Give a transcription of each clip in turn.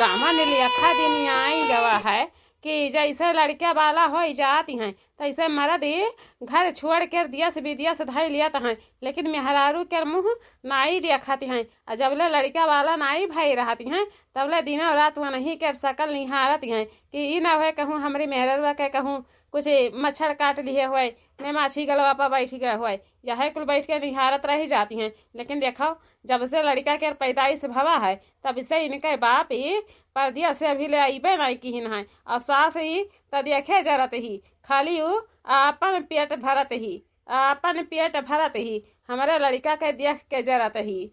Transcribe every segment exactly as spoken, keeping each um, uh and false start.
सावन लेखा दिन आई गवा है कि जैसे लड़का वाला होई जाती हैं, तैसे मर्द ही घर छोड़ के दियस विदियस धई लियत हैं, लेकिन मेहरारू के मुँह नाई देखती हैं। और जबले लड़का वाला नाई भई रहती हैं, तबले दिनों रात वनही के सकल निहारती हैं कि ई ना होए कहूँ हमरी मेहररुआ के कहूँ कुछ मच्छर काट लिए होए, ने माछी गलवा पर बैठ गए होए, यह कुल बैठ के निहारत रह जाती हैं। लेकिन देखो, जब से लड़का के पैदाइश भवा है, तब से इनके बाप ई परदेस से अभी ले अइबे नाई किहिन है। और सास ई त देखे जरत ही, खाली उ आपन पेट भरत ही, आपन पेट भरत ही, हमरे लड़का के देख के जरत ही।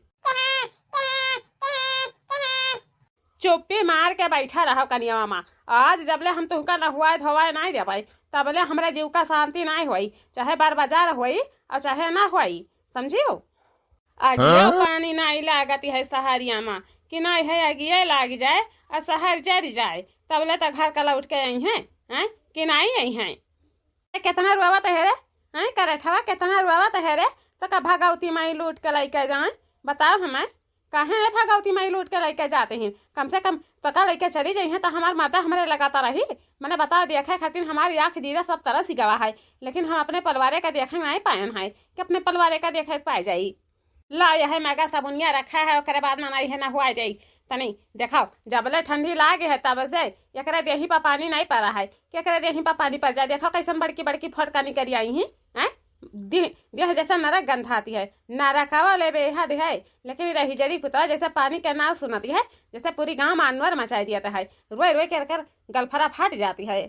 चुप्पी मार के बैठा रहो कनियावा माँ। आज जबले हम तुहका नहुआए धोवाए नाई देबै, तबले हमरे जीव का शांति नाई होई, चाहे बार बाजार होई और चाहे ना होई, समझियो? अगियो हाँ? पानी नाई लागत है सहरिया माँ, कि नाई है अगिये लाग जाए और सहर जर जाए, तबले तो घर का लौट के आई हैं, हैं? कि नाई आई हैं? ए, केतना रोवत है रे? हैं, करेठवा केतना रोवत है रे? तो का भगवती माई लूट के लइके जाए? बताओ हमें, काहे रे भगवती माई लूट के लइके जाते हैं? कम से कम तो का लइके चली जाई हैं, तो हमार माता हमरे लगाता रही। मने बताओ, देखे खातिर हमारी आँख दीदा सब तरह से गवा है, लेकिन हम अपने परिवारे का देखे नहीं पायन है कि अपने परिवारे का देखे पाए जाई। ला, यह मगा सबुनिया रखा है, ओकरे बाद में नाई है नहुआ जाई। तनी देखाओ, जबले ठंडी लागे है तब से एकरे देही पर पानी नहीं पड़ा है, कि एकरे देही पर पानी पड़ जाए। देखो कैसन बड़की बड़की फोटका निकल आई ही, हैं? देह, देह जैसे नरक गंधाती है, नरकवा ले बेहद है, लेकिन रही जरी कुतवा जैसे पानी के नाव सुनती है, जैसे पूरी गांव में अनवर मचाई दिया है, रोए रोए के एकर गलफरा फाट जाती है।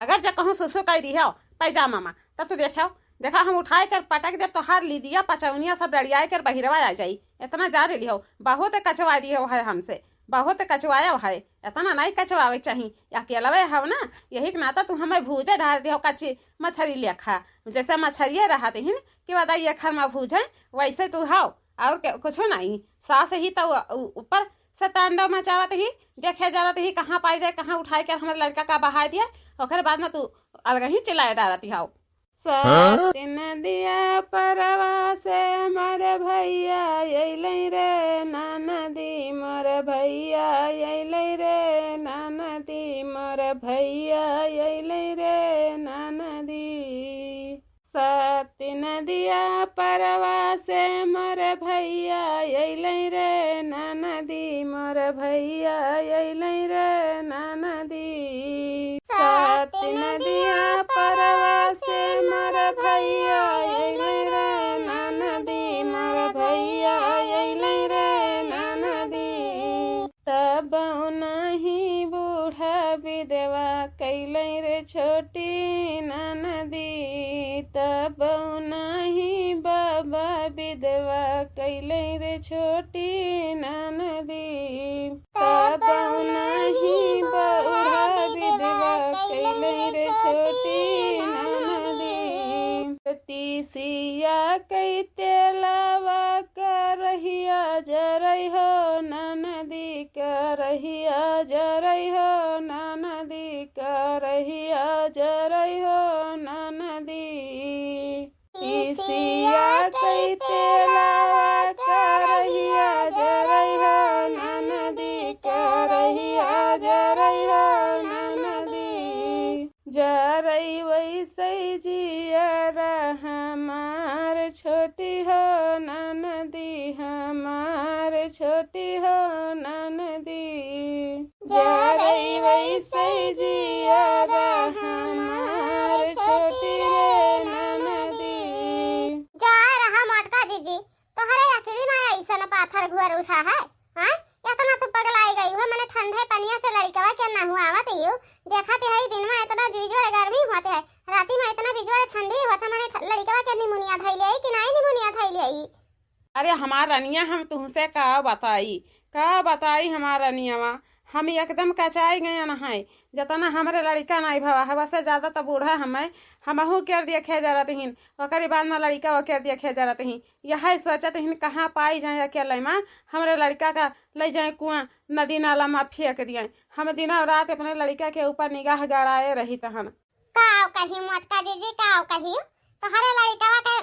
अगर जे कहूँ सुसु कइ दिहो पैजामा मा, तब तू देखो, देखा हम उठाए कर पटक दे, तोहार लीदिया पचौनिया सब डरियाए कर बहिरवा आ जाई। इतना जान लिहो, बहुत कचवा दिहो है हमसे, बहुत कचवायो है। इतना नहीं कचवावे के चाही, अकेलवे हव ना, यही के नाता तू हमें भूजे ढार दिहो कच्ची मछरी लेखा। जैसे मछरिये रहत हिन कि वदा ये खर मा भूजे, वैसे तू हव, और के-, कुछो नहीं। सास ही तो उ-, उ-, ऊपर से तांडव मचावत ही, देखे जावत ही कहाँ पाई जाए, कहाँ उठाए के हमरे लड़का का बहाय दिया, ओकरे बाद में तू अलग ही चिल्लाए डारत हव। सात नदिया परवा से मोर भैया अइलैं रे ननदी, मोर भैया अइलैं रे ननदी, मोर भैया अइलैं रे ननदी। सात नदिया परवा से मोर भैया अइलैं रे ननदी, मोर भैया अइलैं रे ननदी। सात नदिया परवा से मोर भैया अइलैं रे ननदी, मोर भैया अइलैं रे ननदी। तब नहीं बूढ़ा विधवा कैलैं रे छोटी ननदी, तब नहीं बाबा विधवा कैलैं रे छोटी ननदी, तब नहीं बूढ़ा विधवा कैलैं रे छोटी ननदी। तीसिया कई तेलवा करहिया जरई हो ननदी, करहिया जरई हो ननदी, करहिया जरई हो ननदी। तीसिया कई तेलवा करहिया जरई हो ननदी, करहिया जरई हो ननदी। जरई वैसे जियरा हमार छोटी हो ननदी, हमार छोटी हो ननदी। जरई वैसे जियरा हमार छोटी रे ननदी। जा रहा मोटका जीजी, तोहरे अकली मा अइसन पाथर घुअर उठा है, हाँ? इतना तू पगलाई गई हो, मने ठंडे पनिया से लड़िकवा के नहुआवत यू। देखत हई दिन मा इतना बिजोड़ गर्मी होत है, राती मा इतना बिजोड़ ठंडी होत है, मने ठ-, लड़िकवा के निमोनिया धइले है कि नाई निमोनिया धइले है? अरे हमार रनिया, हम तुहसे का बताई, का बताई हमार रनियावा, हम एकदम कचाई गयन है। जतना हमरे लड़िका नाई भवा है, वसे ज्यादा तो बूढ़ा हमें, हमहू केर देखे जरत हिन, ओकरे बाद मा लड़िका ओकेर देखे जरत ही। यह सोचत हिन कहाँ पाई जाए अकेले मा, हमरे लड़िका का ले जाए कुआं नदी नाला मा फेंक दिए। हम दिनों रात अपने लड़िका के ऊपर निगाह गड़ाए रहित हन। काव कही मोटका जीजी, काव कही, तोहरे लड़िकवा के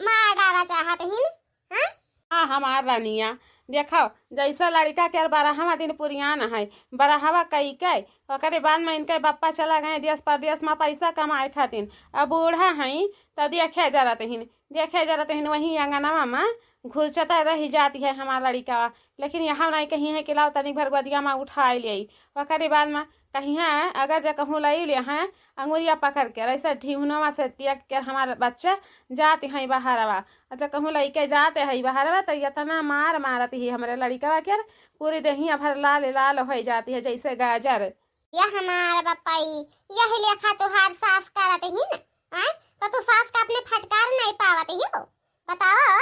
मार डारा चाहत हिन, हाँ? हाँ, हमार रानिया, देखो, जैसे लड़िका के बरहवा दिन पुरियान है, बरहवा कई के, ओकरे बाद में इनके बप्पा चला गए देश परदेश में पैसा कमाए खातिर। अब बूढ़ा हई, त देखे जरत हिन, देखे जरत हिन, वही अंगनवा में घुलचता रह जाती है हमार लड़िकवा। लेकिन यहाँ नहीं कही है कि लाओ तनिक भर गोदिया में उठाए ले। ओकरे बाद में कहीं है, अगर जे कहूँ लई ले हैं, अंगुरिया पकड़ के, ऐसे ढिहुनवा से टियक के हमार बच्चा जात हैं बहरवा। अच्छा, कहूँ लइके जात हैं बहरवा, त इतना मार मारत ही हमरे लड़िकवा के, पूरी देहिया भर लाल लाल हो जाती है जैसे गाजर। या हमार बप्पई, यही लेखा तोहार सास करत ही न, आय? त तू सास का अपने फटकार नहीं पावत ही हो, बतावा।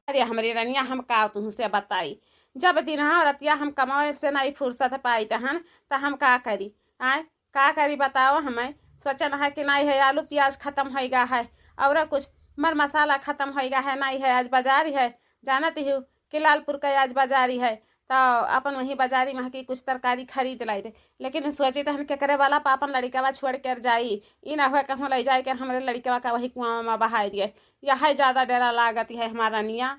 अरे हमरे रनिया, हम का तुहसे बताई, जब दिन रतिया हम कमावे से नहीं फुर्सत पाई तहन, त हम का करी? आय, का करी बताओ? हमें सोचन है कि नहीं है, आलू प्याज खत्म होइगा है, और कुछ मर मसाला खत्म होइगा है, नहीं है, आज बाजारी है, जानत ही हो कि लालपुर का आज बाजारी है, तो अपन वही बाजारी में की कुछ तरकारी खरीद लाई थे। लेकिन सोचित हन केकरे वाला पा अपन लड़िकवा छोड़ कर जाई, ई ना हुए कहूँ ले जाए के हमरे लड़िकवा का वही कुआं में बहाई दिए। यह ज्यादा डरा लागत है हमार रनिया।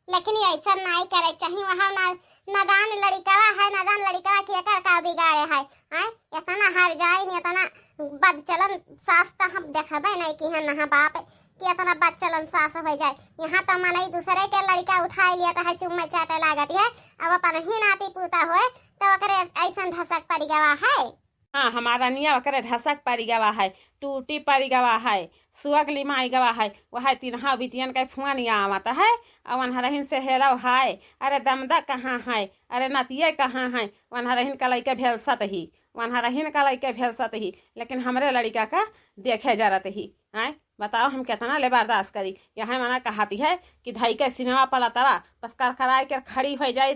लेकिन ऐसा नहीं करे के चाहिए, वहाँ ना, नादान लड़िकवा है, नादान लड़िकवा के एकर का बिगाड़े है, आय? इतना हर जाइन, इतना बदचलन सास त हम देखबे नहीं की है, नहा बाप कि इतना बदचलन सास हो जाए। यहाँ तो मनई दूसरे के लड़िका उठाए लिया तो है चुम्मे चाटे लागत है, अब अपन ही नाती पूता होए तो ओकरे ऐसन ढसक पड़ गवा है। हाँ, हमार रनिया ओकरे ढसक पड़ गवा है, टूटी पड़ गवा है, सुअग लिमाई गवा है, वह तिनहा बिटियन के फोन आवत है, और वनहरहिन से हेलव है, अरे दमदा कहाँ है, अरे नतिये कहाँ है, वनहरहिन का लइके भेलसत ही, वनहरहिन का लइके भेलसत ही, लेकिन हमरे लड़िका का देखे जरत ही। आय, बताओ हम कितना ले बर्दाश्त करी। यह मना कहती है कि धई के सिनेमा पलतवा बस कर कराए के खड़ी हो जाए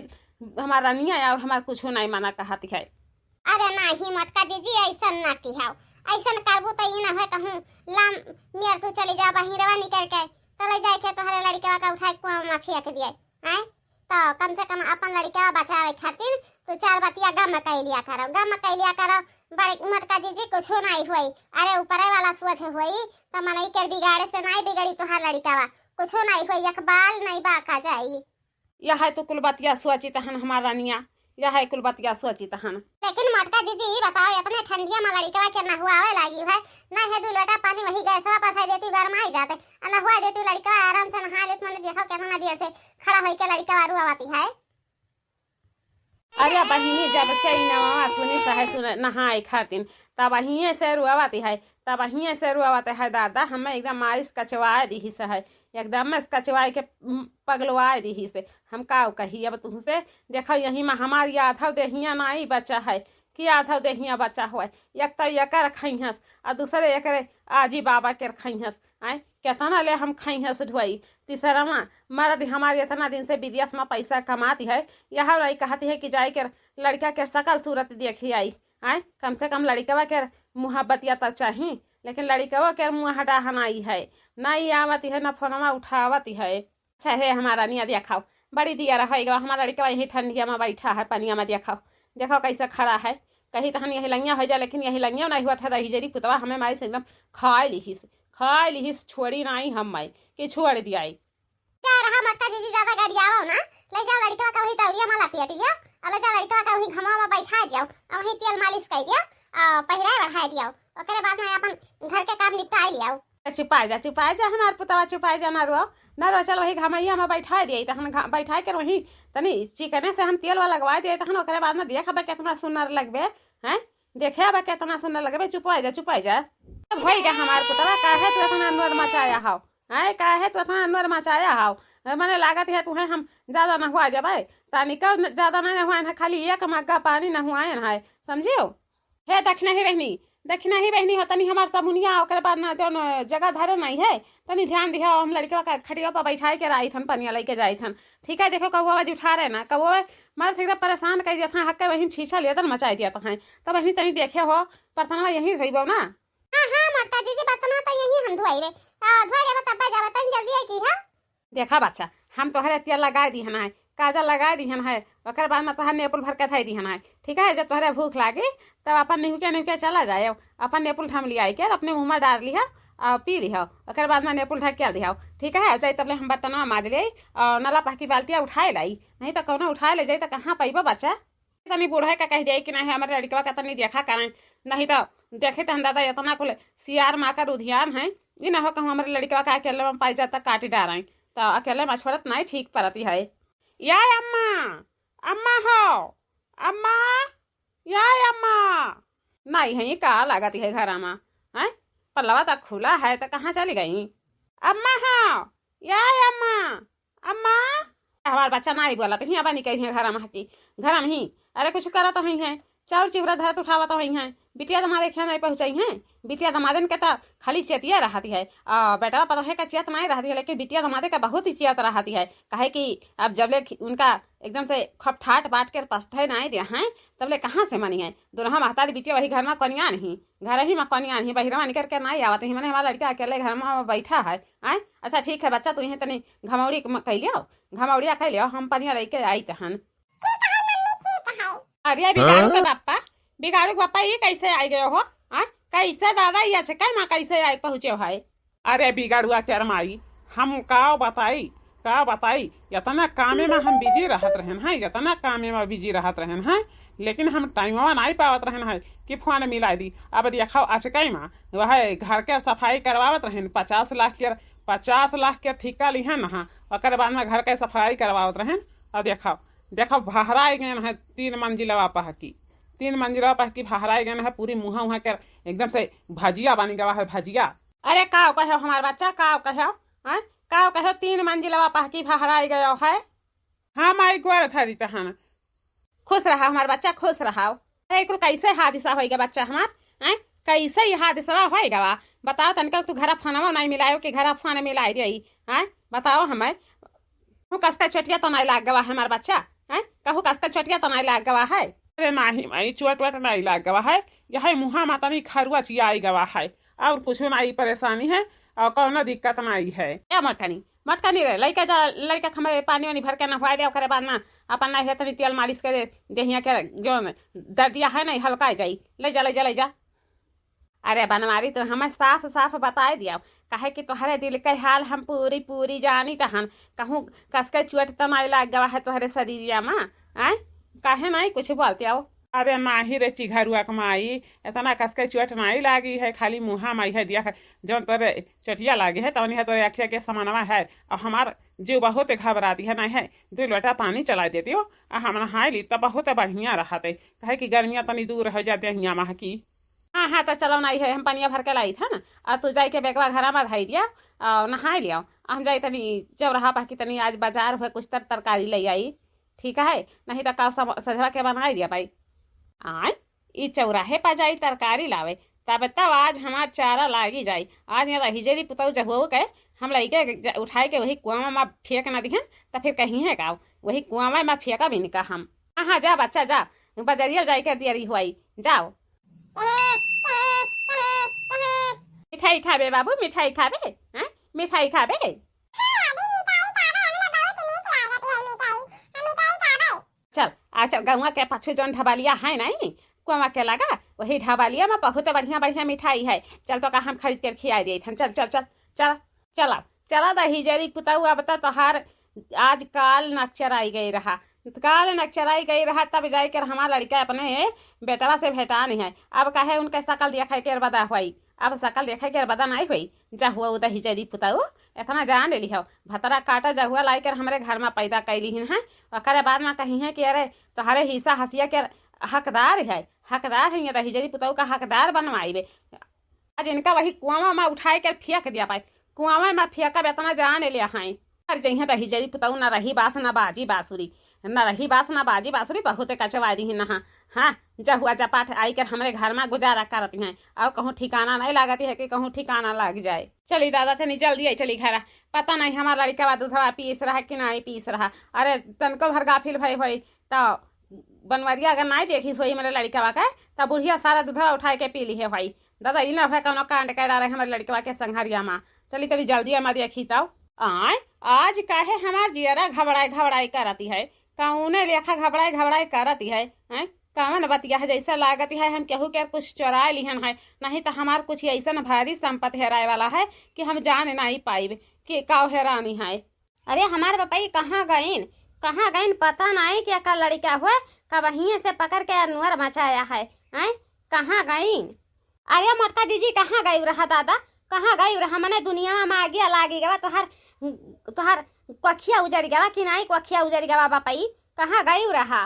हमार रनिया, और हमार कुछ नहीं मना कहती है। अरे नाही मोटका जीजी, ऐसन ना किहाओ, ऐसन करबू त ई ना होए कहूँ लाम मेर तू चली जा बहिरवा निकल के, तो ले जाए के तोहरे लड़िकवा का उठाए कुआं में फेंक दिए, हैं? तो कम से कम अपन लड़िकवा बचावे खातिर तू चार बतिया गम कइ लिया करो, गम कइ लिया करो। बड़े मोटका जीजी कुछो नहीं होई, अरे ऊपरे वाला सोच होई, तो मनई के बिगाड़े से नहीं बिगड़ी तोहार लड़िकवा, कुछो नहीं होई, एक बाल नहीं बाका जाई। यह है तो कुल बतिया सोचित हन हमार रनिया, यह है कुल बतिया सोचित हन। लेकिन मोटका जीजी, ई बताओ, इतने ठंडिया में लड़िकवा के नहुआवे लागी है, नहीं है दू लोटा पानी वही गैसवा पर धर देती, गरमाई जाते, आ नहुआ देती लड़िकवा, आराम से नहा लेत, मने देखो कितना देर से खड़ा होई के लड़िकवा रुआवती है। अरे बहिनी, जब से ई नवा सुनी सहे सुन नहाए खातिन, तब हिये से रुआवती है, तब हिये से रुआवती है दादा, हमें एकदम मारिस कचवाए दिहिस है। एकदम से कचवाए के, उम, पगलवाए दिहिस। हम का कही अब तुहसे, देखो यही में हमार आधव देहिया नाई बचा है, कि आधव देहिया बचा हुआ है। एक तो एकर खइहस, आ दूसरे एकरे आजी बाबा के खइहस। आय, केतना ले हम खइहस ढोई। तीसरवा मर्द हमार इतना दिन से विदेश में पैसा कमाती है, यह वाली कहती है कि जाए के लड़का के शकल सूरत देखी आई। आय, कम से कम लड़कवा के मुहब्बतिया तो चाही, लेकिन लड़कवा के मुँह डाहन आई है, ना ई आवती है, ना फोनवा उठावती है। अच्छा हे हमार रनिया देखाओ, बड़ी दिया रहा एक बार हमार लड़कवा यही ठंडिया में बैठा है पनिया में, देखाओ, देखाओ कैसे खड़ा है। कही तहन यही लंगिया हो जा, लेकिन यही लंगिया नहीं हुआ था, रही जरी पुतवा हमें मारी से एकदम खाए लिहिस, खाए लिहिस, छोड़ी नहीं हम माई कि छोड़ दिया। जा रहा मोटका जीजी, ज्यादा गरियावो ना, ले जाओ लड़कवा का वही तौलिया में लपेट लिया, अब ले जाओ लड़कवा का वही घमवा में बैठा दियो, और वही तेल मालिश कर दियो, और पहिराए बढ़ाए दियो, ओकरे बाद में अपन घर के काम निपटाए लियो। चुपाए जा, चुपाए जा हमार पुतवा, चुपाए जा, ना रो, ना रो, चल वही घमैया में बैठाए दिए, तहन घ-, बैठाए के वही तनी चिकने से हम तेल वाला लगवाए दिए, तहन ओकरे बाद में देख अब कितना सुंदर लगबे, हैं? देखे अब कितना सुंदर लगबे, चुपाए जा, चुपाए जा। अब होई जा हमार पुतवा, काहे तू इतना अनवर मचाया हाव? हैं, काहे तू इतना अनवर मचाया हाव? मने लागत है तुहे हम ज्यादा नहुआ देबै, तनिको न-, ज्यादा नहीं नहुआएन है, खाली एक मग्गा पानी नहुआएन है, समझियो? हे दखिनही बहिनी, दखिनही बहिनी हो, तनी हमार सबुनिया ओकरे बाद ना जौन जगह धरे नहीं है, तनी ध्यान दिहा, हम लड़कवा का खटिया पर बैठाए के रही थन, पनिया लेके जाई थन। ठीक है, देखो कौआ आवाज उठा रहे ना, कौआ मार से एकदम परेशान कर दिया था, हक्के वहीं छीछा लेदन मचाई दिया था, तब वहीं तनी देखे हो, परथनवा यहीं धोइबो ना। हाँ, हाँ, मोटका जीजी, बर्तनवा तो यहीं हम धोइबे, तो धोइ लेबे तब जाबे, तनी जल्दी आई की, हाँ? देखा बच्चा, हम तोहरे तेल लगाए दिहन है, काजल लगाए दिहन है, ओकर बाद में तोहर नेपुल भर के धई दिहन है। ठीक है, जब तोहरे भूख लागी तब अपन निहुके निहुके चला जाए, अपन नेपुल ढम लिया के अपने मुँह में डार लिहा और पी लिहा, ओकर बाद में नेपुल ढक के दिहा। ठीक है, जाई तबले हम बर्तनवा माज ले और नला पहकी बाल्टिया उठाए लाई, नहीं तो कौनो उठाए ले जाई तो कहाँ पैबा बच्चा। तनी बूढ़े का कह दिया कि नहीं, हमारे लड़कवा का तनी देखा करें, नहीं तो देखे तहन दादा इतना कुल सियार माकर उधियान है, ई ना हो कहूँ हमारे लड़कवा का अकेले में पाई जाता काटी डारें, तो अकेले में छोड़त नहीं ठीक परती है। या अम्मा, अम्मा हो, अम्मा, या अम्मा। नहीं है, ये का लागत है घर में, हैं? पल्लवा तो खुला है, तो कहाँ चली गई? अम्मा हो, या अम्मा, अम्मा। हमार बच्चा नाई बोलत, हियाँ बनी कहीं घर में हकी, घर में ही। अरे कुछ करत हुई हैं, चाउर चिवरा धरत उठावत हुई हैं, बिटिया दमादे खिया नहीं पहुँचाई हैं। बिटिया दमादन के तो खाली चेतिया रहती है, आ बेटवा पतोहे का चियत नहीं रहती है, लेकिन बिटिया दमादे का बहुत ही चियत रहती है। काहे कि अब जब ले खि-, उनका एकदम से खप ठाट बाट के पस्ठे नहीं दिया हैं, तब ले कहाँ से मनी है? दोनों महतारी बिटिया वही घर में कोनिया नहीं, घर ही में कोनिया नहीं, बहिरवा निकल के नहीं आवत ही। मने हमारा लड़का अकेले घर में बैठा है, आय? अच्छा ठीक है बच्चा, तू यहीं तनी घमौड़ी क-, कह लियो, घमौड़िया कह लियो, हम पनिया लेके आई तहन। अरे बिगाड़ू के हाँ? बापा, बिगाड़ू के बापा, ये कैसे आ गयो हो? आ? कैसे दादा, ये अचके मा कैसे आ पहुँचे हो है? अरे बिगाड़ुआ के माई, हम का बताई, का बताई, इतना कामे में हम बिजी रहत रहन है, इतना कामे में बिजी रहत रहन है, लेकिन हम टाइमवा नहीं पावत रहन है कि फोन मिला दी। अब देखो अचके मा वह घर के सफाई करवावत रहन, पचास लाख के, पचास लाख के ठिका लिहन हा, ओकर बाद में घर के सफाई करवावत रहन। और देखो, देखो भहराई गए हैं तीन मंजिलवा पहकी, तीन मंजिलवा पहकी भहराई गए हैं, पूरी मुँहा उहा के एकदम से भजिया बनी गवा है, भजिया। अरे का कहो हमार बच्चा, का कहो, हैं? का कहो, तीन मंजिलवा पहकी भहराई गयो है। हाँ माई, गोड़ धरी तहन। खुश रहा हमार बच्चा, खुश रहा। अरे कुल कैसे हादिसा होइगा बच्चा हमार, हैं? कैसे ये हादिसा होइगा बा? बताओ तनिका, तू घर फोनवा नहीं मिलायो कि घर फोन मिलाई रही, हैं? बताओ हमें। कहूँ कस के चोटिया तो नहीं लाग गवा है हमार बच्चा, हैं? कहूँ कस के चोटिया तो नहीं लाग गवा है। अरे नाही माई, चोट वोट नहीं लाग गवा है, यह मुँहा मा तनी खरुआ चियाई गवा है, और कुछ नहीं परेशानी है, और कौनो दिक्कत नहीं है। ए मटकनी, मटकनी रे, लइका जा, लइका के हमारे पानी वानी भर के नहवाए दे, ओकरे बाद में अपन नहीं है तनी तेल मालिश करे, देहिया के जो दर्दिया है नहीं हल्का जाई, ले जा, ले जा, ले जा। अरे बनवारी, तो हमें साफ साफ बताए दिया, काहे कि तोहरे दिल के हाल हम पूरी पूरी जानी तहन। कहूँ कस के चोट तो नहीं लाग गवा है तोहरे शरीरिया मा, आय? काहे नहीं कुछ बोलते हो? अरे नाही रे चिघरुआ के माई, इतना कस के चोट नहीं लागी है, खाली मुँहा माई है दिया है, जौन तोरे चोटिया लागी है तौनी है तोरे अखिया के समानवा है। और हमार जीव बहुत घबराती है, नहीं है दो लोटा पानी चला देती हो, आ हम नहाए ली तो बहुत बढ़िया रहत है, काहे कि गर्मियाँ तनी दूर हो जाते हैं हियाँ महकी। हाँ, हाँ, तो चलो नहीं है, हम पनिया भर के लाई था ना, और तू जाई के बेगवा घरा में धई दिया, और नहाए लिया। हम जाई तनी चौराहा पर कि तनी आज बाजार हुए कुछ तर तरकारी ले आई, ठीक है, नहीं तो कल सब सजवा के बनाई दिया भाई। आय, ई चौराहे पर जाई तरकारी लावे, तब तब आज हमार चारा लागी जाई। आज यहाँ हिजेरी पुतौ जहुओ के हम लइके ज-, उठाए के वही कुआं में फेंक ना दिहन, तो फिर कहीं है का वही कुआं में फेंका भी निका हम। हाँ, हाँ, जा बच्चा जा, बजरिया जाए के दियरी हुआई, जाओ। मिठाई खाबे बाबू, मिठाई खाबे, हैं? मिठाई खाबे? चल, आज चल, गौवा के पाछू जौन ढबालिया है नहीं, कुआं के लगा, वही ढबालिया में बहुत बढ़िया बढ़िया मिठाई है। चल, तो का हम खरीद के खिया दिए थन। चल, चल, चल, चल, चला, चला द हिजेरी पुतऊ, अब तो तोहार आज काल नक्चर आई गई रहा, काल नक्चर आई गई रहा, तब जाए कर हमार लड़का अपने बेटवा से भेटा नहीं है। अब काहे उनके शकल देखे के बदा हुई, अब शकल देखे के बदा नहीं हुई। जहुआ उदा हिजेरी पुतऊ, इतना जान ले लिहो, भतरा काटा जहुआ लाई कर हमरे घर में पैदा कैली ही है। ओकरे बाद में कही है कि अरे तोहरे हिस्सा हसिया के हकदार है, हकदार है, ये तो हिजेरी पुतऊ का हकदार बनवाई बे। आज इनका वही कुआं में उठाए के फेंक दिया पाए, कुआं में फेंकब इतना जान ले हैं। अरे जइहे तो हिजेरी पुतऊ न रही बास न बाजी बांसुरी, न रही बास न बाजी बांसुरी, बहुत कचवारी ही नहा। हाँ, जहुआ जपाट आई कर हमरे घर में गुजारा करत हैं, और कहूँ ठिकाना नहीं लागत है कि कहूँ ठिकाना लाग जाए। चली दादा, तनी जल्दी आई, चली घरा। पता नहीं हमार लड़का बा दूधवा पीस रहा कि नहीं पीस रहा। अरे तनको भर गाफिल भई होई, तो बनवरिया अगर नहीं देखी सोई मेरे लड़का के, तो बुढ़िया सारा दूधवा उठाए के पी ली है भाई। दादा, ई ना है कौनो कांड कर रहे हमारे लड़कवा के संघरिया माँ। चली तनी जल्दी हमारी देखी तो। आय, आज काहे हमार जियरा घबराए घबराए करती है, कौने लेखा घबराए घबराए करती है, हैं? कवन बतिया है, जैसा लागत है हम केहू के कुछ चोराए लिहन है, नहीं तो हमार कुछ ऐसन भारी संपत्ति हेराए वाला है कि हम जान नहीं पाइब कि काव हेरानी है। अरे हमार बपई कहाँ गईन, कहाँ गईन, पता नहीं कि एकर लड़िका हुए कबहिए से पकड़ के अनवर मचाया है, हैं? कहाँ गईन? अरे मोटका जीजी, कहाँ गई रहा दादा, कहाँ गई रहा? मने दुनिया में आगिया लागी गवा, तोहार, तोहार कोखिया उजर गवा कि नहीं, कोखिया उजर गवा बपई, कहाँ गई रहा?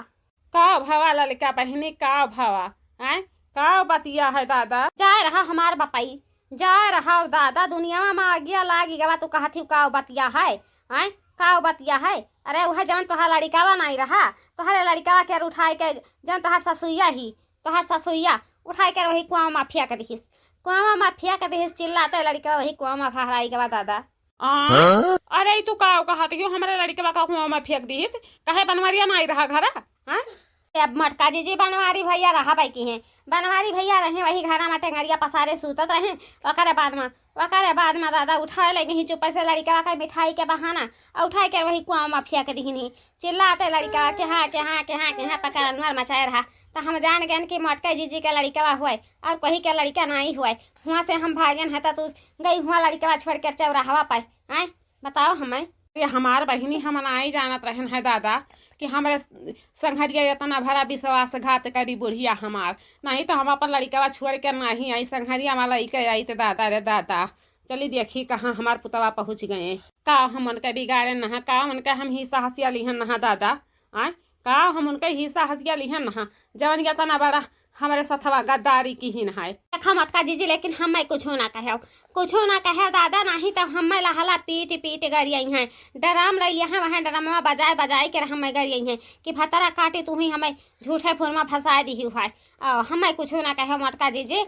का भवा ललका बहिनी, का भवा? हैं? का बतिया है दादा? जाए रहा हमार बपई, जाए रहा दादा, दुनिया में आगिया लागी गवा, तू कहत ही का बतिया है? हैं? का बतिया है? अरे उहे जवन तोहार लड़िकावा नहीं रहा, तोहरे लड़िकावा के उठाए के जवन तोहार ससुइया ही, तोहार ससुइया उठाए के वही कुआं में फेंक दिहिस, कुआं में फेंक दिहिस, चिल्लाते लड़िका वही कुआं में फहराई गवा दादा। आ? हाँ? अरे, ई तू का कहत हियो? हमरे लड़िकवा का कुआं में फेंक दिहिस? काहे बनवरिया ना आई रहा घरा? हाँ? ए, अब मोटका जीजी बनवारी भैया रहा बाई की हैं। बनवारी भैया रहे वही घरा में टेंगरिया पसारे सूतत रहे। ओकरे बाद में, ओकरे बाद में दादा उठाए ले गई चुप्पे से लड़िकवा के मिठाई के बहाना और उठाए के वही कुआं में फेंक दिहिन ही। चिल्लाते लड़िकवा के हाँ, के हाँ, के हाँ, के हाँ, पकड़ अनवर मचाए रहा। तो हम जान गए कि मोटका जीजी के लड़िकवा हुए और कोई के लड़िका नहीं हुए। हुआं से हम भागन है तो तू गई हुआ लड़िकवा छोड़ के चौराहवा पर। आए, बताओ हमें। ये हमार बहिनी, हम नाई जानत रहन है दादा कि हमरे संघरिया इतना भरा विश्वासघात करी बुढ़िया हमार, नहीं तो हम अपन लड़िकवा छोड़ के नहीं आई, संघरिया वाला इके आई तो दादा रे दादा, चली देखी कहाँ हमार पुतवा पहुँच गए। का हम उनके बिगाड़े नहा, का उनके हम हिस्सा हसिया लिहन नहा दादा, आय, का हम उनके हिस्सा हसिया लिहन नहा, जवन इतना बड़ा हमरे सथवा गद्दारी किहिन है। देखा मोटका जीजी, लेकिन हमें कुछो ना कहे, कुछो ना कहे दादा, नहीं तो हमें लहला पीट पीट गरियाई हैं। ड्रम ले लिया है, वहाँ ड्रमवा बजाए बजाए के हमें गरियाई हैं कि भतरा काटी तू ही हमें झूठे फुरमा फंसाए दिही है। आ, हमें कुछो ना कहे मोटका जीजी।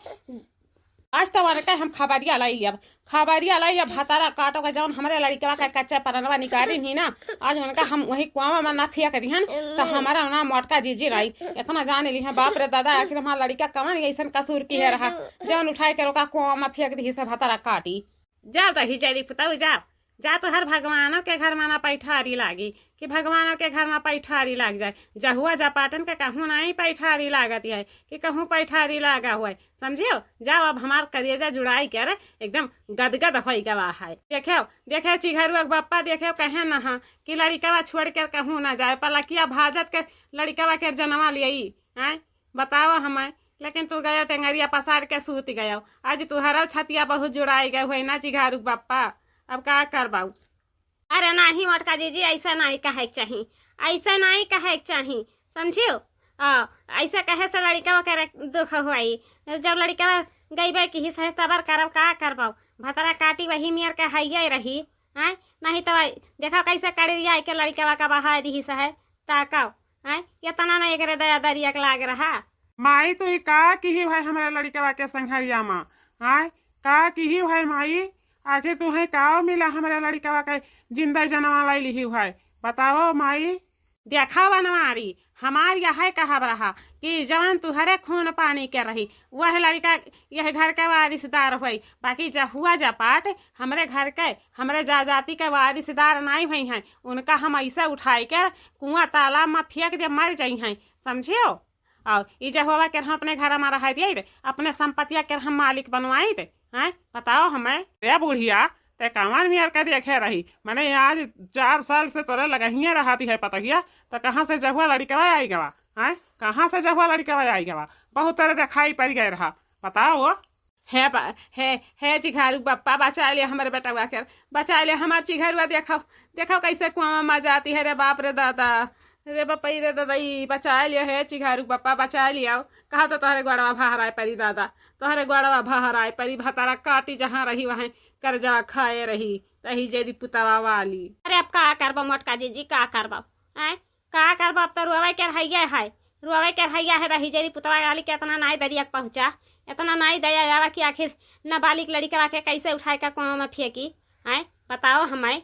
आज तो उनके हम खबरिया लाई अब, खबरिया लाई अब भतरा काटो के जौन हमरे लड़िकवा के कच्चा परनवा निकाली ही ना, आज उनका हम वही कुआं में ना फेंक दिहन, तो हमारा ना मोटका जीजी रही। इतना जान ली है, बाप रे दादा, आखिर हमारा लड़िका कवन ऐसन कसूर की है रहा, जौन उठाए के रोका कुआं में फेंक दी से भतरा काटी। जा दही जरी पुताऊ जा, जा तोहर भगवानों के घर में ना पैठारी लागी कि भगवानों के घर में पैठारी लाग जाए। जहुआ जपाटन के कहूँ नहीं पैठारी लागत है कि कहूँ पैठारी लागा हुआ है। समझियो? जाओ, अब हमार करेजा जुड़ाई के, अरे, एकदम गदगद होई गवा है। देखेव, देखेव चिघरुआ के बप्पा, देखेव कहे नहा कि लड़िकवा छोड़ के कहूँ ना जाए, पलकिया भाजत के लड़िकवा के जनवा लियई, हैं? बताओ हमें, लेकिन तू गयो टेंगरिया पसार के सूत गयो। आज तुहरा छतिया बहुत जुड़ाई गए हुए ना चिघारू के बप्पा, अब का करबाऊ? अरे नाही मोटका जीजी, ऐसा नाही कहे के चाही, ऐसा नाही कहे के चाही, समझियो? आ, ऐसा कहे से लड़िकवा के रे-, दुख हुआई। जब लड़िकवा गईबे की ही सहे सबर करब, का करबो? भतरा काटी वही मेर के हइये रही, हैं? नहीं तो देखो कैसे कड़िया के लड़िकवा का बहाए दिही सहे, ताकव, हैं? इतना ना एकरे दया दरिया के लाग रहा। माई, तू ई का किही भाई हमरे लड़िकवा के संघरिया मा, हैं? का किही भाई माई? आखिर तुहे का मिला हमरे लड़िकवा के जिंदा जनवा लाई लिही भाई? बताओ माई। देखा बनवारी, हमार यह कहब रहा कि जवन तुहरे खून पानी के रही, वह लड़िका यह घर के वारिसदार होई, बाकी जहुआ जपाट हमरे घर के, हमरे जाजाति के वारिसदार नाई होई हैं। उनका हम ऐसे उठाई के कुआं तालाब में फेंक दे, मर जाई हैं, समझियो? और ई जहुआ के हम अपने घर में रह दिए रे, अपने संपत्तिया के हम मालिक बनवाई दे, हैं? बताओ हमें। रे बुढ़िया, ते कवन मेर के देखे रही? मने आज चार साल से तोरे लगहिए रहती है पतोहिया, तो कहाँ से जहुआ लड़िकवा आई गवा? हैं? कहाँ से जहुआ लड़िकवा आई गवा? बहुत तोरे दिखाई पड़ गए रहा। बताओ। हे बा-, हे, हे चिघारू बप्पा, बचा ले हमरे बेटवा के, बचा ले हमार चिघारुआ। देखो, देखो कैसे कुआं में जाती है रे बाप रे दादा, रे बपई रे ददई, बचा लियो हे चिघारू बप्पा, बचा लियो। कहा तो तोहरे गोड़वा भहराए परी दादा, तोहरे गोड़वा भहराए परी, भतारा काटी जहाँ रही वहाँ करजवा खाए रही, तही जेदी पुतवा वाली। अरे अब का करबो मोटका जीजी, का करबो? आय, का करबो? अब तो रोवे के रहिया है, रोवे के रहिया है, रही जेदी पुतवा वाली के इतना नाई दरिया के पहुँचा, इतना नाई दया आवा कि आखिर नाबालिग लड़िकवा के कैसे उठाए का कुआं में फेंकी? आय, बताओ हमें।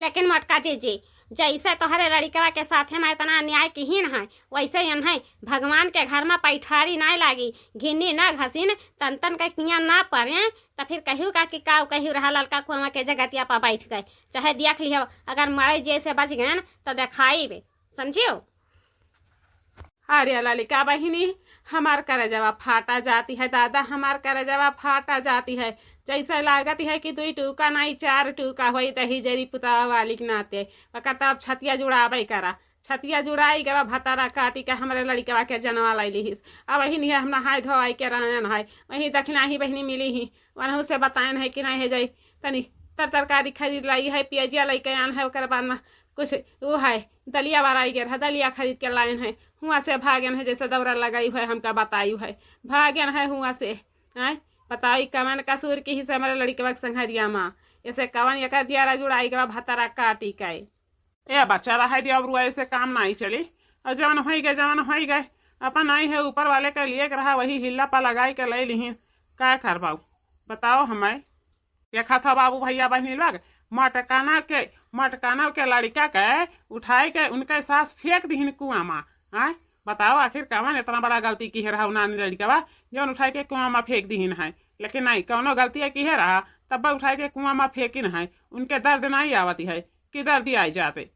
लेकिन मोटका जीजी, जैसे तोहरे लड़िकवा के साथे में इतना अन्याय किहिन है, वैसे इन्हें भगवान के घर में पैठारी ना लागी, घिन्नी ना घसीन, तन तन के किया ना पड़े, तो फिर कहियो का कि काऊ कहियो रहा ललका कुआं के जगतिया पर बैठ गए। चाहे देख लियो, अगर मरे जे से बच गए तो दिखाई बे, समझियो? अरे ललिका बहिनी, हमार करेजवा फाटा जाती है दादा, हमार करेजवा फाटा जाती है। जैसे लागत है कि दुई टूका नहीं, चार टूका होई दही जरी पुतावा वाली के नाते। ओकर तब छतिया जुड़ाबै करा, छतिया जुड़ाई गवा भतारा काटी के हमरे लड़िकवा के जनवा लाई लिहिस। अब वही नहीं हम नहाए धोआई के रहन है, वही दखिना ही बहिनी मिली ही, वनहू से बतायन है कि नहीं है जाई, तनी तर तरकारी खरीद लाई है, पियजिया लैके आन है, ओकर बाद में कुछ वो है, दलिया वाला आई गेल है, दलिया खरीद के लायन है, हुआ से भागन है, जैसे दौरा लगाई है, हमका बताई है, भागन है हुआ से। हैं, बताओ, ई कवन कसूर की हिस्से हमारे लड़िकवा के संघरिया माँ, ऐसे कवन एकर जियारा जुड़ाई गवा भतारा काटी के। ए बच्चा, रहे दिया, अब रुआई से काम नहीं चली। और जवन होई गए, जवन होई गए, अपन आई है ऊपर वाले के लिए रहा, वही हिल्ला पा लगाई के ले लिही। का करबाऊ, बताओ हमें। देखा था बाबू भैया बहनी लोग, मटकाना के, मटकाना के लड़िका के उठाई के उनके सास फेंक दिहिन कुआं मा। आय, बताओ आखिर कवन इतना बड़ा गलती किहे रहा उ नानी लड़िकवा, जवन उठाई के कुआं मा फेंक दिहिन है। लेकिन नहीं, कौनो गलती किहे रहा, तब उठाई के कुआं मा फेंकिन है। उनके दर्द नहीं आवती है कि दर्द आई जाते।